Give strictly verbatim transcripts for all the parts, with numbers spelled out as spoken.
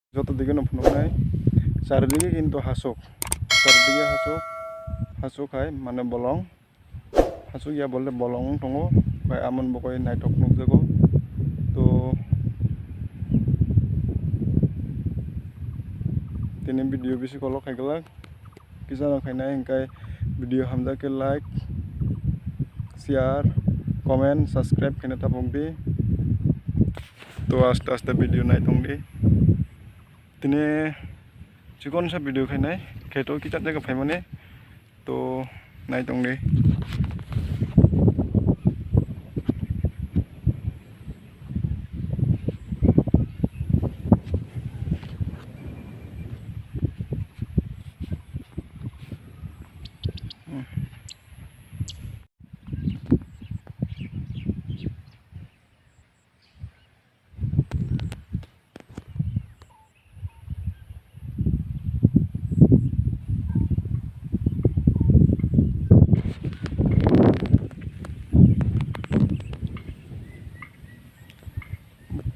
Joto digi no phunuknai, chardigi kintu hasuk, chardigi hasuk, hasuk hai mane bolong, hasuk ya bole bolong wng tongo, bai amon bo koi naithok nukjago. To tini video bisi kolok hai glak. Kisa no khainai hwnkhe video hamjak khe like, share, comment, subscribe khaina tapok di. To aste aste video nai tong di. Tini chikon sa video khainai, khe to kisa jaga phaimani. To nai tong di.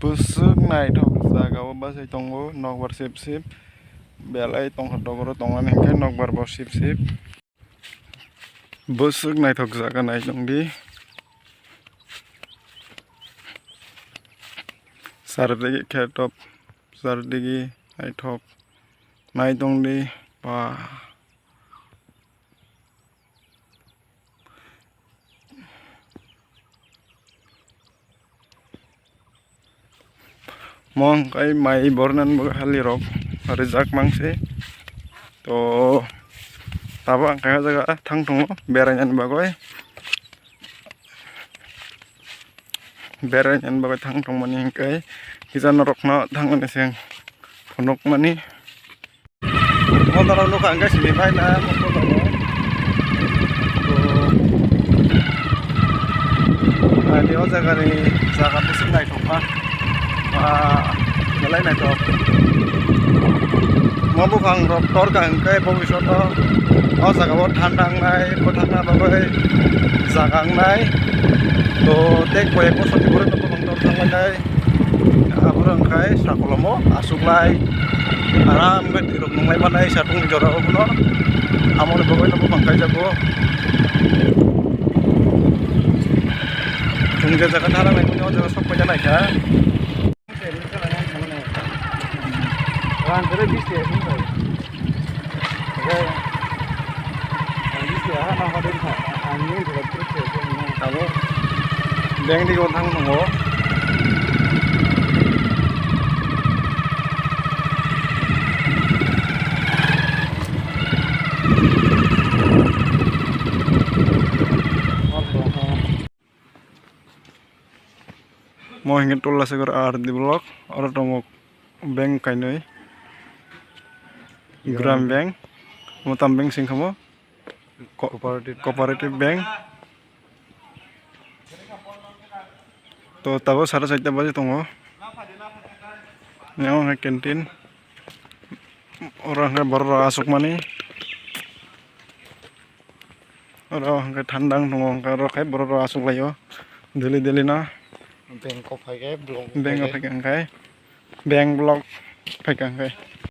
Bwswk naithok jaga o bachai tongo, nokbar sip sip belai tongthok tongmani hinkhe nokbar bo sip sip. Bwswk naithok jaga nai tong di. Chardigi khe top, chardigi naithok nai tong di. Ba. Mo hwnkhe mai bornani bagwi halirok rijak mangsi. To tabuk ang khe o jaga thang tongo berainani bagwi. Berainani bagwi thang tongmani hinkhe kisa norokno thangmani se phunukmani. Motorrok nukha hwnkhe simi phaina motorrok. To, ani o jagani jaga bwswk naithokma, ah, belai naithok. Mo buphangrok torkha hwnkhe bobishoto o jagao thanda wngnai, bwthakna bagwi jaga wngnai. To, tei koyek bosor ni borok no buphangrok thanglainai. Aboro hwnkhe sakolom o achuklai, aram khe twirok nunglai manai satung ni jora o phano. Amo ni bagwi no buphangrok kaijago. Chwng je jaga thana nai mani o jaga sok paina naikha. Abo bank dige thang tongo. Mo hinkhe tola segor R D block, oro tongo bank kainwi. Gram bank, mo tam bank singkha mo? Co-, cooperative. Cooperative bank. To tabuk sara chaita baji tongo. Yang hai canteen. Oro hwnkhe borok rok aswkmani. Oro hwnkhe thandang tongo, hwnkhe oro khe borok rok aswk laio daily daily no. Bank o phaikhe block o bank o phaikhe. Phaikha hwnkhe bank block phaikha hwnkhe.